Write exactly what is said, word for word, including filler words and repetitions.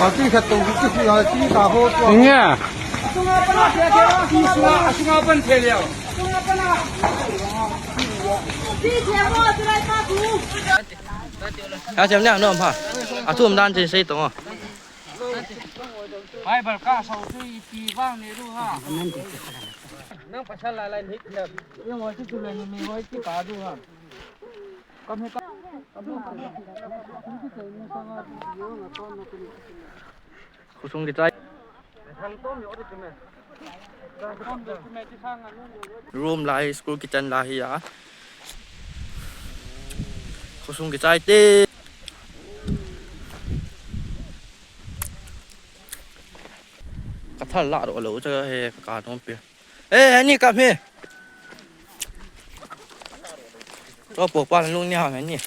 Party ꯈꯔ ꯇꯧꯕꯤꯁꯤ, ꯁꯤ ꯇꯥꯍꯣ꯫ ꯏꯉꯦ꯫ ꯌꯥ ꯆꯦꯝꯅꯦ ꯅꯣ ꯐꯥ꯫ ꯑꯊꯨꯝ ꯗꯥꯟ ꯆꯦ ꯁꯩ ꯇꯣꯡꯉꯣ꯫ ꯚꯥꯏ ꯕꯔꯀꯥ ꯁꯧꯁꯨ ꯏꯇꯤ ꯋꯥꯡꯅꯦ ꯔꯨ ꯍꯥ꯫ ꯅꯪ ꯄꯩꯁꯥ ꯂꯥꯏ ꯂꯥꯏ ꯅꯤꯛ ꯅ꯫ ꯌꯦꯡꯉꯣ ꯁꯤ ꯆꯨꯂꯦ ꯅꯨꯃꯤ ꯍꯣꯏ ꯁꯤ ꯀꯥꯗꯨ ꯍꯥ꯫ ꯈꯨꯁꯨꯝꯒꯤ ꯆꯥꯏ꯫ ꯔꯨꯝ ꯂꯥꯛꯏ, ꯁ꯭ꯀꯨꯜ ꯀꯤꯠꯆꯟ ꯂꯥꯛꯏ ꯌꯥ꯫ ꯈꯨꯁꯨꯝꯒꯤ ꯆꯥꯏ ꯇꯦ꯫ ꯀꯊꯥ ꯂꯥꯛꯔꯣ ꯂꯧ ꯆꯠꯂ ꯍꯦ ꯀꯀꯥ ꯅꯣꯝ ꯄꯤꯌꯨ꯫ ꯑꯦ ꯑꯅꯤ ꯀꯥꯞꯃꯤ꯫ ꯇꯣ ꯄꯣꯛꯄ ꯂꯨꯡꯅꯤ ꯍꯥꯡꯉꯅꯤ꯫